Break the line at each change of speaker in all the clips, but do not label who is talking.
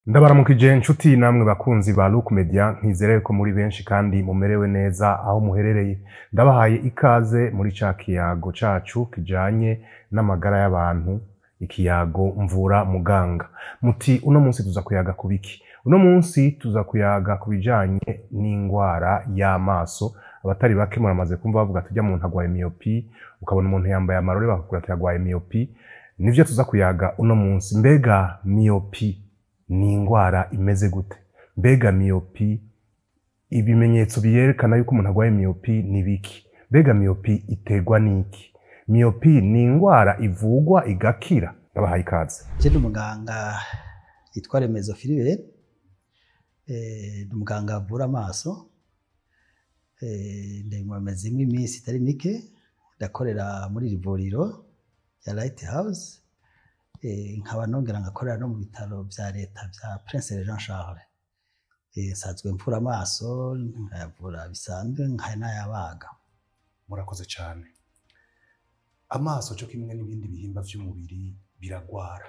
Ndabaramukije nshuti namwe bakunzi ba Look Media, nkizere ko muri benshi kandi mumerewe neza aho muherereye. Ndabahaye ikaze muri ca kiyago cacu kijanye n'amagara y'abantu, ikiyago Mvura Muganga. Muti uno munsi tuza kuyaga ku biki? Uno munsi tuza kuyaga ku bijanye n'ingwara y'amaso. Abatari bake muramaze kumva bavuga tujya muntu agwaye myopie, ukabona umuntu yambaye amarore bakakubwira ati agwaye myopie. Nivyo tuza kuyaga uno munsi. Mbega myopie ni ingwara imeze gute? Mbega myopie, ibimenyetso biyerekana yuko umuntu agwaye myopie ni biki? Mbega myopie iterwa n'iki? Myopie ni ingwara ivugwa igakira? Ndabahaye ikaze.
Je ndi umuganga yitwa Remezo Philibert, ndi umuganga avura amaso, ndabimazemo iminsi itari mike, ndakorera muri iri vuriro rya Lighthouse, nkaba nongera ngakorera no mu bitaro vya leta vya Prince Jean Charles. Nsanzwe mvura amaso, nkayavura bisanzwe, nkanayabaga.
Murakoze cyane. Amaso cyo kimwe n'ibindi bihimba vy'umubiri biragwara,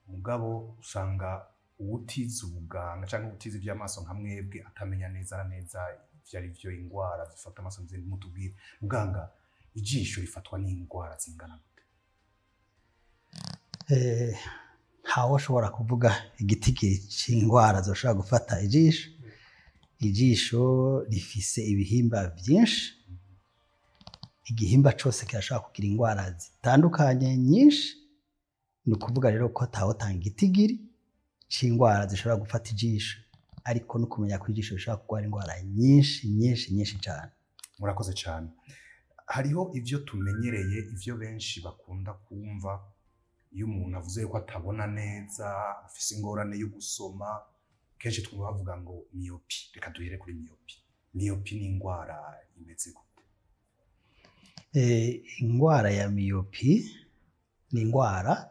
mugabo usanga uwutize ubuganga canke uwutize ivy'amaso nka mwebwe atamenya neza na neza ivyo ari vyo, ingwara zifata amaso n'izindi. Mutubwire muganga, ijisho rifatwa n'ingwara zingana gute?
Ntawe ushobora kuvuga igitigiri c'ingwara zoshobora gufata ijisho. Ijisho rifise ibihimba vyinshi, igihimba cose kirashobora kugira ingwara zitandukanye nyinshi. Ni ukuvuga rero ko atawotanga igitigiri c'ingwara zishobora gufata ijisho, ariko no kumenya ko ijisho rishobora kurwara ingwara nyinshi nyinshi nyinshi cane.
Murakoze cyane. Hariho ivyo tumenyereye, ivyo benshi bakunda kumva iyo umuntu avuze yuko atabona neza, afise ingorane yo gusoma, kenshi twumva bavuga ngo myopie. Reka duhere kuri myopie. Myopie ni ingwara imeze gute?
Ingwara ya myopie ni ingwara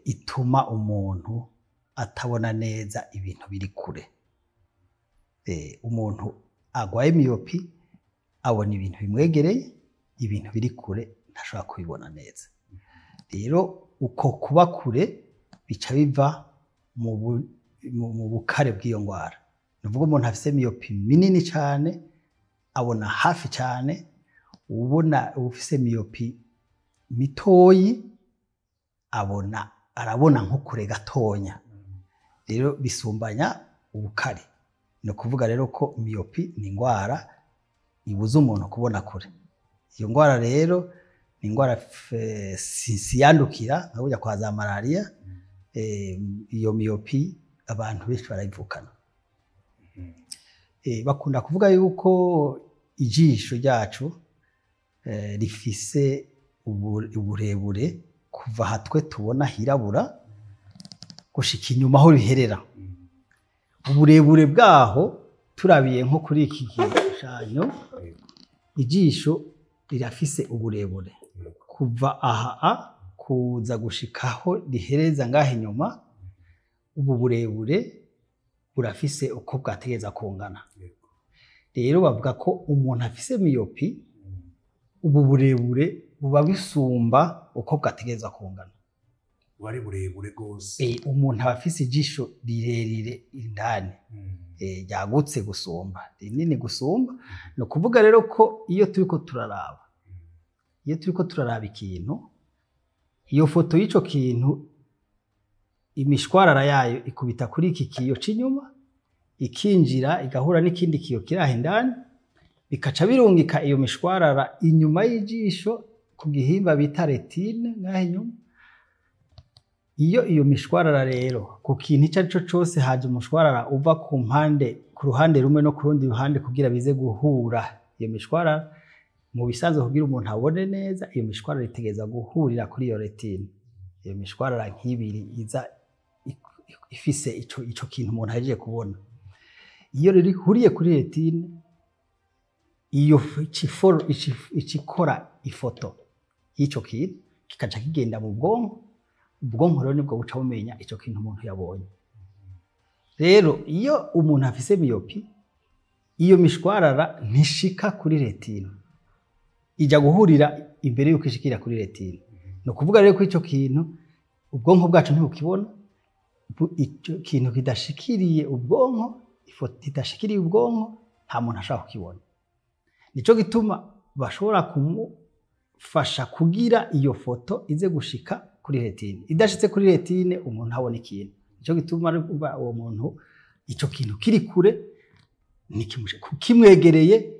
ituma umuntu atabona neza ibintu biri kure. Umuntu agwaye myopie abona ibintu bimwegereye, ibintu biri kure ntashobora kubibona neza. Rero uko kuba kure bica biva mu bukare bw'iyo ngwara. Ni ukuvuga umuntu afise myopie minini cane abona hafi cane, ubona ufise myopie mitoyi abona arabona nko kure gatonya. Rero bisumbanya ubukare. Ni ukuvuga rero ko myopie ni ingwara ibuza umuntu kubona kure. Iyo ngwara rero ni ingwara siyandukira nka burya kwa za malaria. Iyo myopie abantu benshi barayivukana. Bakunda kuvuga yuko ijisho ryacu rifise uburebure kuva aha twe tubona hirabura gushika inyuma aho riherera. Uburebure bwaho turabiye nko kuri iki gishushanyo, ijisho rirafise uburebure kuva aha a kuza gushika aho rihereza ngaha inyuma. Ubu burebure burafise uko bwategereza kungana. Rero bavuga ko umuntu afise myopie ubu burebure buba bisumba uko bwategereza kungana.
Buba ari burebure gose.
Umuntu aba afise ijisho rirerire indani, ryagutse gusumba, rinini gusumba. Ni ukuvuga rero ko iyo turiko turaraba ikintu, iyo foto y'ico kintu, imishwarara yayo ikubita kuri iki kiyo c'inyuma, ikinjira igahura n'ikindi kiyo kiri aho indani, bikaca birungika iyo mishwarara inyuma y'ijisho ku gihimba bita rétine ngaho inyuma. Iyo mishwarara rero ku kintu ico arico cose haje umushwarara uva ku mpande, ku ruhande rumwe no ku rundi ruhande, kugira bize guhura iyo mishwarara. Mu bisanzwe, kugira umuntu abone neza, iyo mishwarara itegereza guhurira kuri iyo rétine, iyo mishwarara nk'ibiri iza ifise ico kintu umuntu ahejeje kubona. Iyo rero ihuriye kuri rétine, iyo icikora ifoto y'ico kintu, kikaca kigenda mu bwonko. Ubwonko rero nibwo buca bumenya ico kintu umuntu yabonye. Rero iyo umuntu afise myopie, iyo mishwarara ntishika kuri rétine, ija guhurira imbere yuko ishikira kuri rétine. Ni ukuvuga rero ko ico kintu ubwonko bwacu ntibukibona. Ico kintu kidashikiriye ubwonko, ifoto idashikiriye ubwonko, nta muntu ashobora kukibona. Nico gituma bashobora kumufasha kugira iyo foto ize gushika kuri rétine. Idashitse kuri rétine, umuntu ntabona ikintu. Nico gituma urumva uwo muntu ico kintu kiri kure kimwegereye,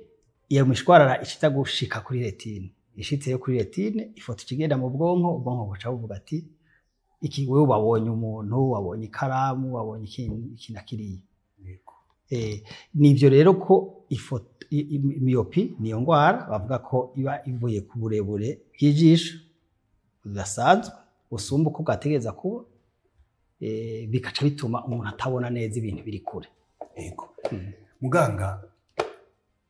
iyo mishwarara ishiza gushika kuri rétine. Ishitse yo kuri rétine, ifoto ikigenda mu bwonko, ubwonko buca buvuga ati iki wewe wabonye umuntu, wabonye ikaramu, wabonye iki na kiriya. Nivyo rero ko ifoto myopie niyo ngwara bavuga ko iba ivuye ku burebure bw'ijisho budasanzwe busumba uko bwategereza kuba, bikaca bituma umuntu atabona neza ibintu biri kure.
Yego. Muganga,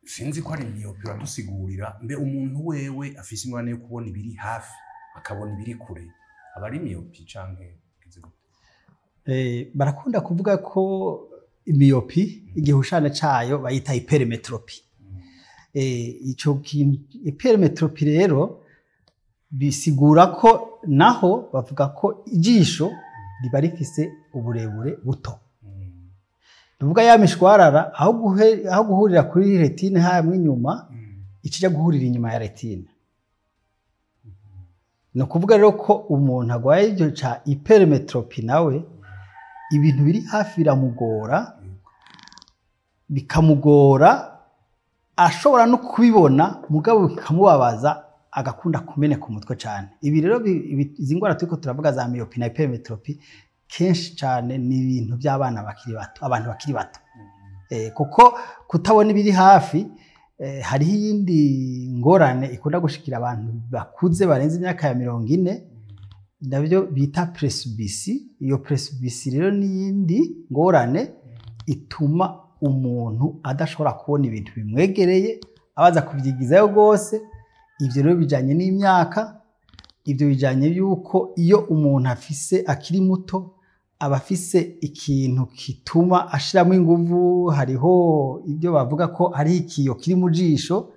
sinzi ko ari myopie, uradusigurira mbe umuntu wewe afise ingorane yo kubona ibiri hafi akabona ibiri kure, aba ari myopie canke bigize gute?
Barakunda kuvuga ko myopie igihushane cayo bayita hypermétropie. Ico kintu hypermétropie rero bisigura ko naho bavuga ko ijisho riba rifise uburebure buto. Nuvuga ya mishwarara aho guhurira kuri rétine hamwe inyuma, ikija guhurira inyuma ya rétine. Ni ukuvuga rero ko umuntu agwaye ivyo ca hypermétropie nawe ibintu biri hafi biramugora, bikamugora ashobora no kubibona, mugabo bikamubabaza, agakunda kumeneka umutwe cyane. Ibi rero izi ndwara turiko turavuga za myopie na hypermétropie kenshi cyane ni ibintu by'abana bakiri bato, abantu bakiri bato. Kuko kutabona ibiri hafi, hariho iyindi ngorane ikunda gushikira abantu bakuze barenze imyaka ya 40, nabyo bita presbytie. Iyo presbytie rero n'iyindi ngorane ituma umuntu adashobora kubona ibintu bimwegereye, abaza kubyigizayo rwose. Ibyo rero bijanye n'imyaka, ibyo bijanye yuko iyo umuntu afise akiri muto aba afise ikintu kituma ashiramo inguvu. Hariho ibyo bavuga ko hariho ikiyo kiri mu jisho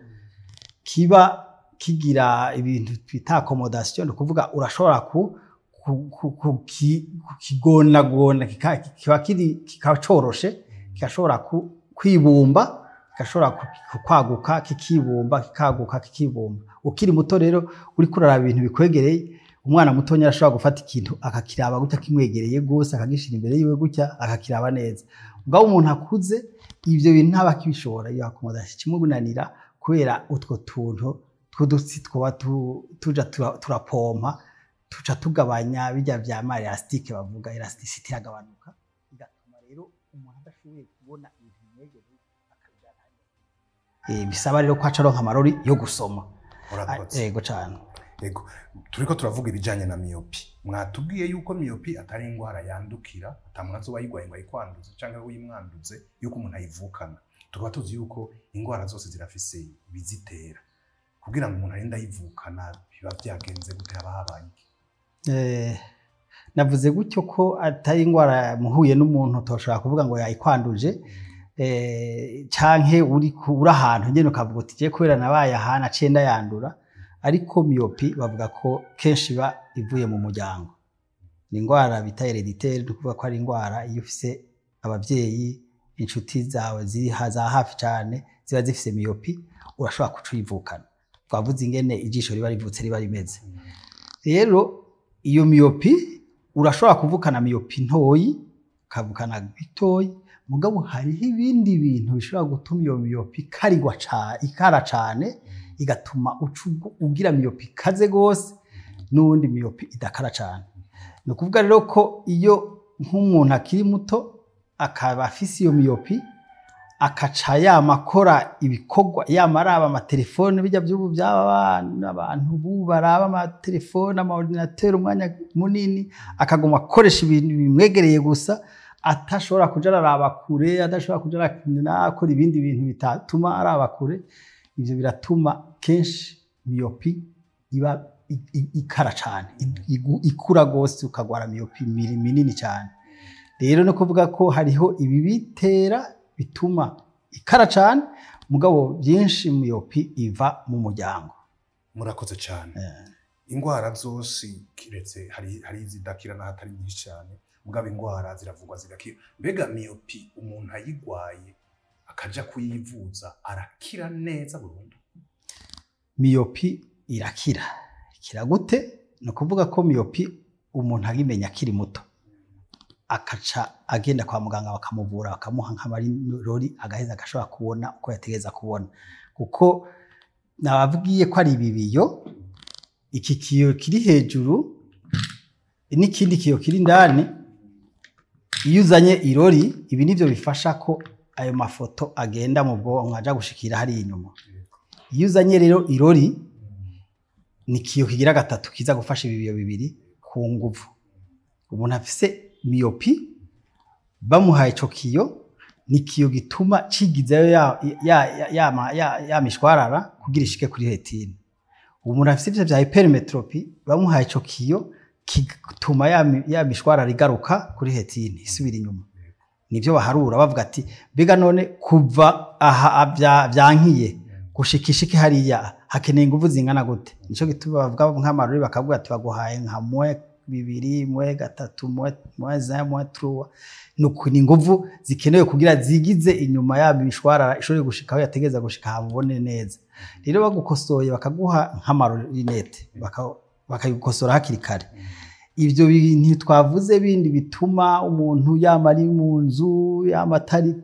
kiba kigira ibintu twita accommodation, ni ukuvuga urashobora kukigonagona, kiba kiri kikaba coroshe, kigashobora kwibumba, kigashobora kwaguka, kikibumba, kikaguka, kikibumba. Ukiri muto rero uriko uraraba ibintu bikwegereye, umwana mutonya arashobora gufata ikintu akakiraba gutya kimwegereye gose, akagishira imbere yiwe gutya, akakiraba neza. Mugabo umuntu akuze ivyo bintu ntaba akibishobora, iyo accommodation kimugunanira kubera utwo tuntu tw'udutsi twoba tuja turapompa, tuca tugabanya bijya vya ma élastique bavuga, élasticité iragabanuka, bigatuma rero umuntu adashoboye kubona ibintu bimwegereye akabijana hariya. Bisaba rero ko aca aronka amarori yo gusoma.
Urakoze.
Yego cane.
Yego, turiko turavuga ibijanye na myopie. Mwatubwiye yuko myopie atari indwara yandukira, ata muntu azoba ayigwaye ngo ayikwanduze canke uyimwanduze, yuko umuntu ayivukana. Tukaba tuzi yuko indwara zose zirafise ibizitera. Kugira ngo umuntu arinde ayivukana biba vyagenze gute, haba habaye iki?
Navuze gutyo ko atari indwara muhuye n'umuntu utoshobora kuvuga ngo yayikwanduje, canke uri ahantu nyene ukavuga uti je kubera nabaye aha naciye ndayandura. Ariko myopie bavuga ko kenshi iba ivuye mu muryango. Ni indwara bita héréditaire, ni ukuvuga ko ari indwara iyo ufise abavyeyi, inshuti zawe ziri za hafi cane ziba zifise myopie, urashobora kuca uyivukana. Twavuze ingene ijisho riba rivutse riba rimeze. Rero iyo myopie urashobora kuvukana myopie ntoyi, ukavukana bitoyi, mugabo hariho ibindi bintu bishobora gutuma iyo myopie ikarigwa ikara cane, igatuma uca ugira myopie ikaze gose n'uwundi myopie idakara cane. Ni ukuvuga rero ko iyo nk'umuntu akiri muto akaba afise iyo myopie, akaca yama akora ibikorwa, yama araba amatelefone, bijya vy'ubu by'aba bana, abantu bubu baraba amatelefone, ama ordinateur umwanya munini, akaguma akoresha ibintu bimwegereye gusa, atashobora kuja araraba kure, adashobora kuja arakina, akora ibindi bintu bitatuma araba kure, ivyo biratuma kenshi myopie iba ikara cane, ikura gose, ukagwara myopie minini cane. Rero no kuvuga ko hariho ibibitera bituma ikara cane, mugabo byinshi myopie iva mu muryango.
Murakoze cyane. Indwara zose kiretse hari izidakira n'ahatari nyinshi cyane. Mugabo ingwara ziravugwa zigakira. Mbega myopie umuntu ayigwaye akaja kuyivuza arakira neza burundu?
Myopie irakira. Ikira gute? Ni ukuvuga ko myopie umuntu agimenya akiri muto, akaca agenda kwa muganga bakamuvura, bakamuha nk'amarori, agaheza agashobora kubona uko yategereza kubona. Kuko nababwiye ko ari ibibiyo, iki kiyo kiri hejuru n'ikindi kiyo kiri indani. Iyo uzanye irori, ibi nivyo bifasha ko ayo mafoto agenda mu bwonko aja gushikira hariya inyuma. Iyo uzanye rero irori, ni ikiyo kigira gatatu kiza gufasha ibibiyo bibiri ku nguvu. Umuntu afise myopie bamuhaye ico kiyo, ni ikiyo gituma cigizayo ya mishwarara kugira ishike kuri rétine. Umuntu afise ivyo vya hypermétropie bamuhaye ico kiyo, gituma ya mishwarara igaruka kuri rétine, isubira inyuma. Nivyo baharura bavuga ati: mbega none kuva aha vyankiye gushika ishike hariya hakeneye inguvu zingana gute? Nico gituma bavuga nk'amarori, bakavuga ati baguhaye nka -2, -3, -1, -3. Nuko ni inguvu zikenewe kugira zigize inyuma ya mishwarara ishobore gushika aho yategereza gushika, habone neza. Rero bagukosoye bakaguha nk'amalunettes, bakayigukosora hakiri kare, ivyo bintu twavuze bindi bituma umuntu yama ari mu nzu, yama atari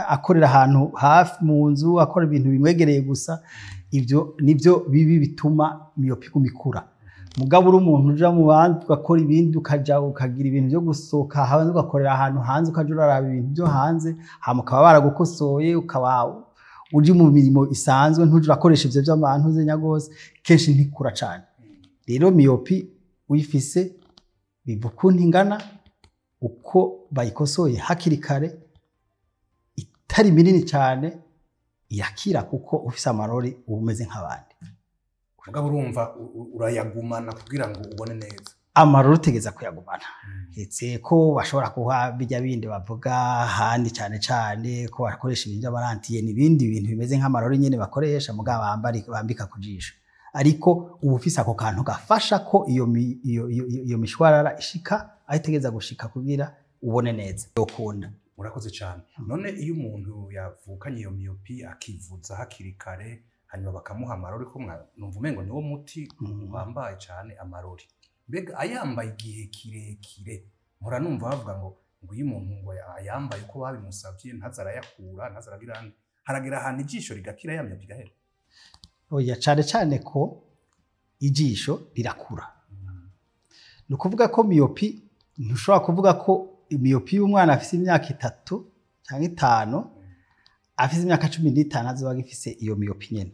akorera ahantu hafi mu nzu, akora ibintu bimwegereye gusa, ivyo nivyo bibi bituma myopie iguma ikura. Mugabo uri umuntu uja mu bandi ugakora ibindi, ukaja ukagira ibintu vyo gusohoka hanze, ugakorera ahantu hanze, ukaja uraraba ibintu vyo hanze, hama ukaba baragukosoye, ukaba uri mu mirimo isanzwe, ntuje urakoresha ivyo vy'abantu zenya gose, kenshi ntikura cane. Rero myopie uyifise biva ukuntu ingana, uko bayikosoye hakiri kare, itari minini cane, irakira, kuko ufise amarori uba umeze nk'abandi.
Mugabo urumva urayagumana kugira ngo ubone neza.
Amarori utegeza kuyagumana, ndetse ko bashobora kuha bijya bindi bavuga ahandi, cane cane ko bakoresha ibintu by'amalentilles n'ibindi bintu bimeze nk'amarori nyene bakoresha, mugabo bambika ku jisho. Ariko uba ufise ako kantu gafasha ko iyo mishwarara ishika aho itegeza gushika kugira ubone neza, yokunda.
Murakoze cyane. None iyo umuntu yavukanye iyo myopie akivuza hakiri kare, hanyuma bakamuha amarori, ko numva umengo niwo muti uhambaye cyane, amarori, mbega ayambaye igihe kirekire, mpora numva bavuga ngo iyo umuntu ngo ayambaye uko babimusabye, ntaze arayakura, ntaze aragira ane, haragera ahantu ijisho rigakira, ya myopie igahera?
Oya, cane cane ko ijisho rirakura. Ni ukuvuga ko myopie, ntushobora kuvuga ko myopie y'umwana afise imyaka 3 cyangwa 5, afise imyaka 15 azoba agifise iyo myopie nyene.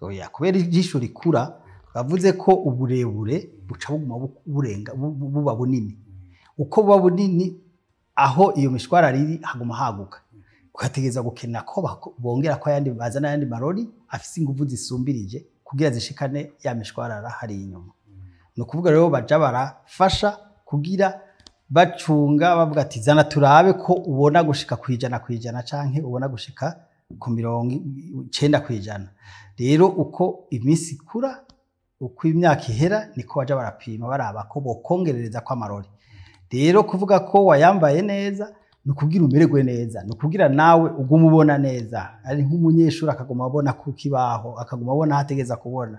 Oya, kubera ijisho rikura, bavuze ko uburebure buca buguma burenga buba bunini. Uko buba bunini, aho iyo mishwarara iri haguma haguka, ugategereza gukenera ko bongera ko ayandi, bazana ayandi marori afise inguvu zisumbirije kugira zishikane ya mishwarara hari inyuma. Ni ukuvuga rero baja barafasha kugira bacunga, bavuga ati: zana turabe ko ubona gushika 100% canke ubona gushika ku 90%. Rero uko iminsi ikura, uko imyaka ihera, niko baja barapima baraba ko bokongerereza ko amarori. Rero kuvuga ko wayambaye neza ni ukugira umererwe neza, ni ukugira nawe ugume ubona neza, ari nk'umunyeshuri akaguma abona ku kibaho, akaguma abona aho ategeza kubona.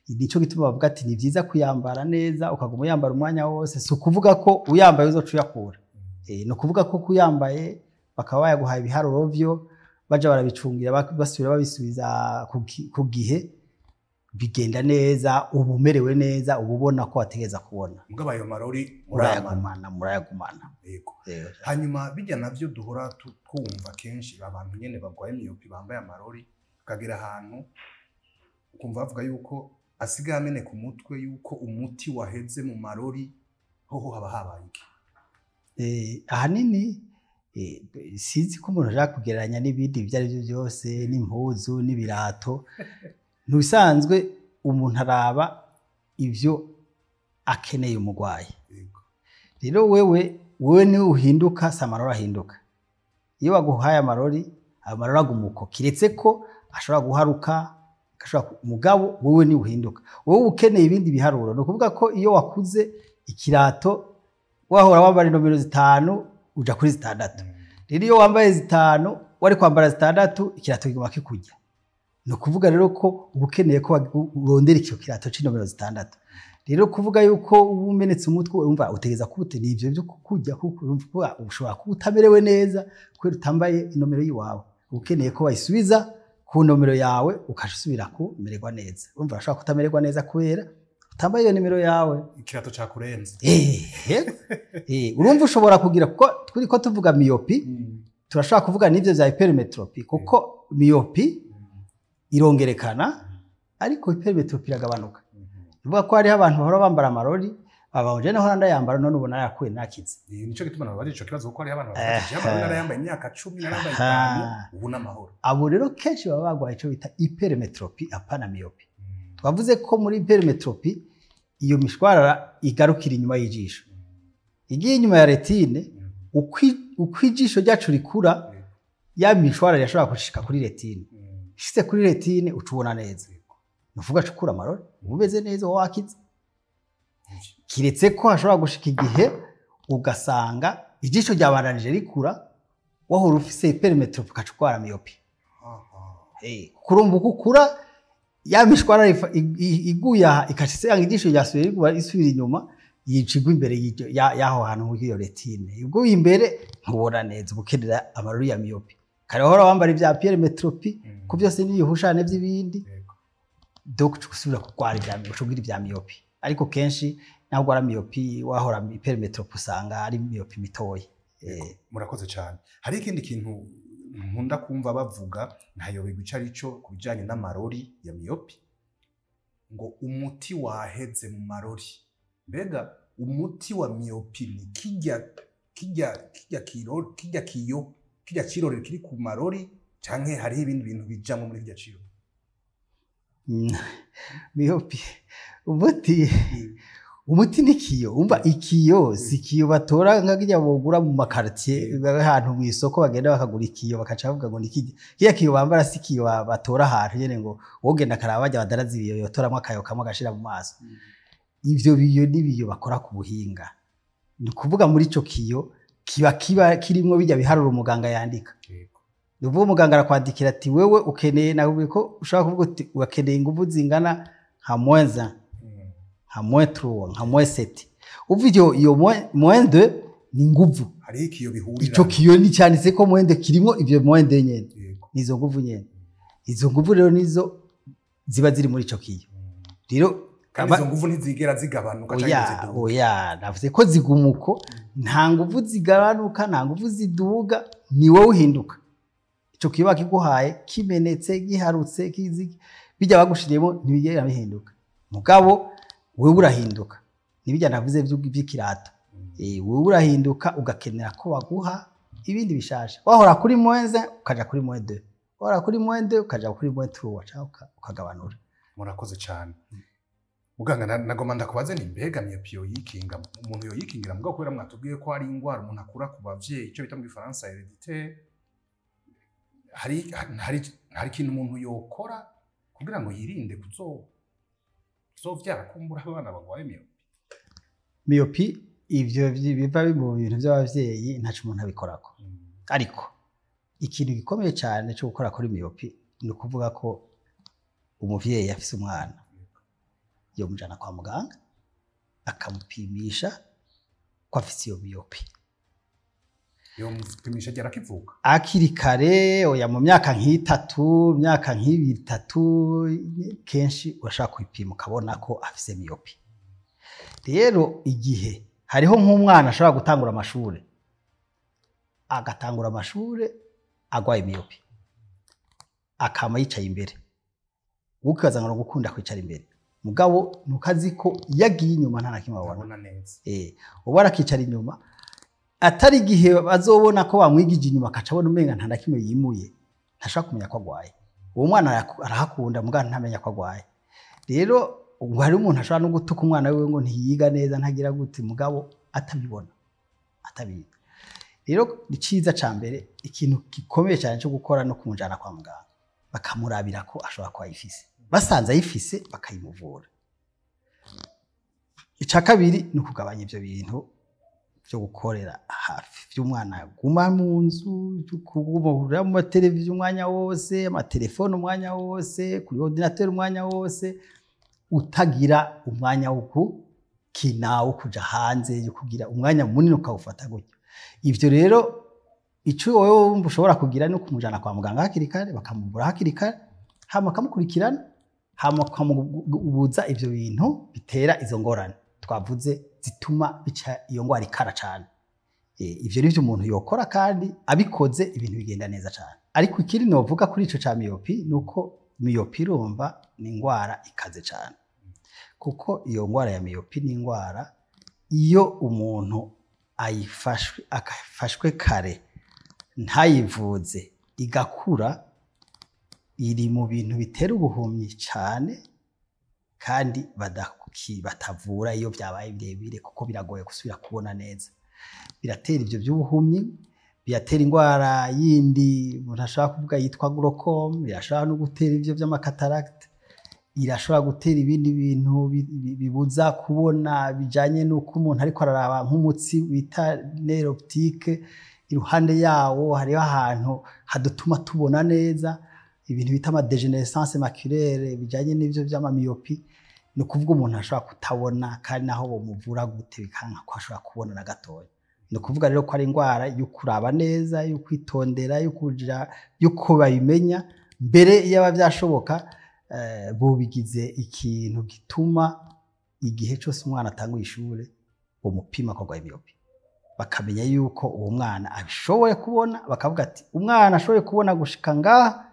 Nico gituma bavuga ati ni vyiza kuyambara neza, ukaguma uyambara umwanya wose. Si ukuvuga ko uyambaye uzoca uyakura. Ni ukuvuga ko kuyambaye bakaba bayaguhaye, ibiharuro vyo baja barabicungira, basubira babisubiza ku gihe, bigenda neza, uba umerewe neza, uba ubona ko wategeza kubona.
Mugabo ayo marori murayamara?
Murayagumana, murayagumana.
Yego. Hanyuma bijya navyo duhora twumva kenshi, abantu nyene barwaye myopie bambaye amarori, ukagera ahantu ukumva bavuga yuko asigaye ameneka umutwe, yuko umuti waheze mu marori. Hoho haba habaye iki?
Ahanini sinzi ko umuntu ashaka kugereranya n'ibindi ibyo ari byo byose, n'impuzu n'ibirato. Mu bisanzwe umuntu araba ivyo akeneye umurwayi. Rero wewe niwe uhinduka, si amarori ahinduka. Iyo baguhaye amarori, ayo marori aguma uko, kiretse ko ashobora guharuka, ashobora mugabo wewe niwe uhinduka. Wowe ukeneye ibindi biharuro. Ni ukuvuga ko iyo wakuze ikirato Wahora wambara inomero 5 uja kuri 6. Rero iyo wambaye 5 wari kwambara 6 ikirato kiguma kikurya. Ni ukuvuga rero ko uba ukeneye ko urondera icyo kirato c'inomero 6. Rero kuvuga yuko uba umenetse umutwe urumva utegeza kubute ni ivyo byo kukurya, kuko urumva ushobora kuba utamerewe neza kubera utambaye inomero yiwawe. Ukeneye ko bayisubiza ku nomero yawe ukasubira kumererwa neza. Urumva urashobora kutamererwa neza kubera utambaye iyo nimero yawe.
Ikirato cakurenze.
Urumva ushobora kugira, kuko turiko tuvuga myopie, turashobora kuvuga n'ivyo vya hypermétropie, kuko myopie irongerekana ariko hypermétropie iragabanuka. Bivuga ko hariho abantu bahora bambara amarori, babanje naho ndayambara none ubona yakuye nakize.
Nico gituma nabaje ico kibazo, kuko hariho abantu bavuga ati narayambaye imyaka 10, narayambaye 5, ubu n'amahoro.
Abo rero kenshi baba bagwaye ico bita hypermétropie apana myopie. Twavuze ko muri hypermétropie iyo mishwarara igarukira inyuma y'ijisho. Igiye inyuma ya rétine, uko ijisho ryacu rikura, ya mishwarara yashobora gushika kuri rétine. Ishitse kuri rétine ucubona neza. Nuvuga cukura amarori, ubeze neza wakize. Kiretse ko hashobora gushika igihe ugasanga ijisho ryabandanije rikura, wahora ufise hypermétropie ukacukura myopie. Kurumva uko ukura ya mishwarara iguye aha ikaca ijisho ryasubiye riguba isubira inyuma, yicigwa imbere y'aho hantu muri iyo rétine. Iguye imbere ntubona neza, ubukenera amarori ya myopie. Kare wahora wambara ivya hypermétropie, ko byose n'ibihushane by'ibindi. Donc usubira kurwara ivya myopie, ugira ivya myopie. Ariko kenshi naho ugwara myopie wahora hypermétropie usanga ari myopie mitoyi.
Murakoze cyane. Hari ikindi kintu nkunda kumva bavuga ntayoberwa ico ari cyo ku bijanye n'amarori ya myopie, ngo umuti waheze mu marori. Mbega umuti wa myopie ni kijya kiyo kijya kirore kiri ku marori, canke hariho ibindi bintu bijamwo muri kijya kirore?
Myopie umuti ni kiyo. Umva, ikiyo si ikiyo batora nka kijya bogura mu ma quartier, ahantu mu isoko bagenda bakagura ikiyo bakaca bavuga ngo ni kijya. Kiya kiyo bambara si ikiyo batora ahantu nyene ngo wogenda akaraba bajya badaraza ibiyo yotoramwo akayo kamwe agashira mu maso. Ivyo biyo ni biyo bakora ku buhinga. Ni ukuvuga muri ico kiyo kiba kirimwo bijya biharuro umuganga yandika. Ni ukuvuga umuganga arakwandikira ati wewe ukeneye, nawe ko ushobora kuvuga uti urakeneye inguvu zingana nka moins 1, nka moins 3, nka moins 7. Uva iyo moins 2 ni inguvu.
Hariho ikiyo bihurira.
Ico kiyo ni cyanditse ko moins 2 kirimo ivyo moins 2 nyene. Nizo nguvu nyene. Izo nguvu rero nizo ziba ziri muri ico kiyo. Rero
kandi izo nguvu ntizigera zigabanuka canke
oya,
ziduga.
Oya, navuze ko zigumuko, nta nguvu zigabanuka, nta nguvu ziduga, ni wowe uhinduka. Ico kiyo bakiguhaye kimenetse, giharutse, kizi bijya bagushiriyemo ntibigera bihinduka. Mugabo wewe urahinduka. Nibijya navuze by'ikirato. Wewe urahinduka ugakenera ko baguha ibindi bishasha. Wahora kuri moins 1 ukaja kuri moins 2. Wahora kuri moins 2 ukaja kuri moins 3 cyangwa ukagabanura.
Murakoze cyane. Muganga, nagomba ndakubaze ni mbega myopie yoyikinga, umuntu yoyikingira? Mugabo kubera mwatubwiye ko ari ingwara umuntu akura ku bavyeyi, icyo bita mu gifaransa héréditaire, hari ikintu umuntu yokora kugira ngo yirinde kuzovyara kumbura abana bagwaye myopie?
Myopie ivyo biva mu bintu by'abavyeyi, ntaco umuntu abikorako. Ariko ikintu gikomeye cyane cyo gukora kuri myopie ni ukuvuga ko umuvyeyi afise umwana yomujana kwa muganga akamupimisha ko afise iyo myopie.
Yomupimisha ryari? Akivuka?
Akiri kare, oya, mu myaka nk'itatu, myaka nk'ibiri, itatu, kenshi urashaka kwipima ukabona ko afise myopie. Rero igihe hariho nk'umwana ashobora gutangura amashure, agatangura amashure agwaye myopie, akama yicaye imbere, ukibaza ngo gukunda kwicara imbere, mugabo ntukazi ko iyo agiye inyuma nta na kimwe abona.
Abona neza.
Ubu arakicara inyuma, atari igihe bazobona ko bamwigije inyuma akaca abona umenga nta na kimwe yimuye, ntashobora kumenya ko agwaye. Uwo mwana arahakunda mugabo ntamenya ko agwaye. Rero ubwo hari umuntu ashobora no gutuka umwana wiwe ngo ntiyiga neza, ntagira gute, mugabo atabibona, atabiga. Rero iciza ca mbere, ikintu gikomeye cyane cyo gukora no kumujana kwa muganga bakamurabira ko ashobora kuba ayifise. Basanze ayifise bakayimuvura. Ica kabiri ni ukugabanya ivyo bintu. Vyo gukorera hafi vy'umwana aguma mu nzu, vyo kuguma mu mateleviziyo umwanya wose, amatelefone umwanya wose, kuri ordinateur umwanya wose, utagira umwanya wo gukina, wo kuja hanze, yo kugira umwanya munini ukawufata gutyo. Ivyo rero, ico wowe wumva ushobora kugira ni ukumujana kwa muganga hakiri kare, bakamuvura hakiri kare, hama bakamukurikirana, hama bakamubuza ivyo bintu bitera izo ngorane twavuze zituma bica iyo ngwara ikara cane. Ivyo nivyo umuntu yokora, kandi abikoze ibintu bigenda neza cane. Ariko ikindi novuga kuri ico ca myopie nuko myopie, urumva, ni ingwara ikaze cane, kuko iyo ngwara ya myopie ni ingwara iyo umuntu ayifashwe, akafashwe kare, ntayivuze igakura, iri mu bintu bitera ubuhumyi cane kandi batavura iyo vyabaye birebire, kuko biragoye gusubira kubona neza. Biratera ivyo vy'ubuhumyi, biratera ingwara yindi umuntu ashobora kuvuga yitwa glaucome, birashobora no gutera ivyo vy'ama cataractes, irashobora gutera ibindi bintu bibuza kubona bijanye n'uko umuntu ariko araraba, nk'umutsi bita nerf optique. Iruhande yawo hariho ahantu hadutuma tubona neza, ibintu bita ama dégénérescence maculaire bijanye n'ivyo vy'ama myopie. Ni ukuvuga umuntu ashobora kutabona, kandi naho bomuvura gute bikanka ko ashobora kubona na gatoya. Ni ukuvuga rero ko ari ingwara yo kuraba neza, yo kwitondera, yo kugira yuko babimenya mbere. Iyaba vyashoboka, bobigize ikintu gituma igihe cose umwana atanguye ishure bomupima ko agwaye myopie, bakamenya yuko uwo mwana abishoboye kubona, bakavuga ati umwana ashoboye kubona gushika ngaha,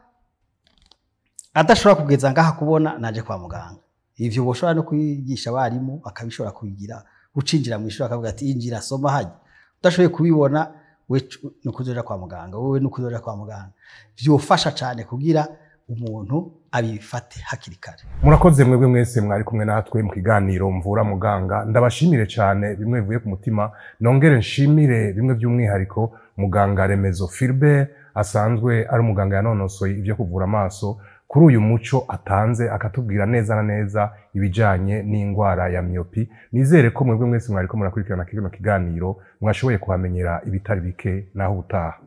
adashobora kugeza ngaha kubona naje kwa muganga. Ivyo boshobora no kwigisha abarimu, bakabishobora kubigira, ucinjira mu ishuri akavuga ati injira, soma hajya, udashoboye kubibona we ni ukuzoja kwa muganga, wewe ni ukuzoja kwa muganga. Vyofasha cane kugira umuntu abifate hakiri kare.
Murakoze mwebwe mwese mwari kumwe natwe mu kiganiro Mvura Muganga. Ndabashimire cyane bimwe bivuye ku mutima, nongere nshimire bimwe by'umwihariko muganga Remezo Philbert, asanzwe ari umuganga yanonosoye ibyo kuvura amaso, kuri uyu muco atanze akatubwira neza na neza ibijanye n'indwara ya myopie. Nizere ko mwebwe mwese mwariko murakurikirana kino kiganiro mwashoboye kuhamenyera ibitari bike. Naho ubutaha.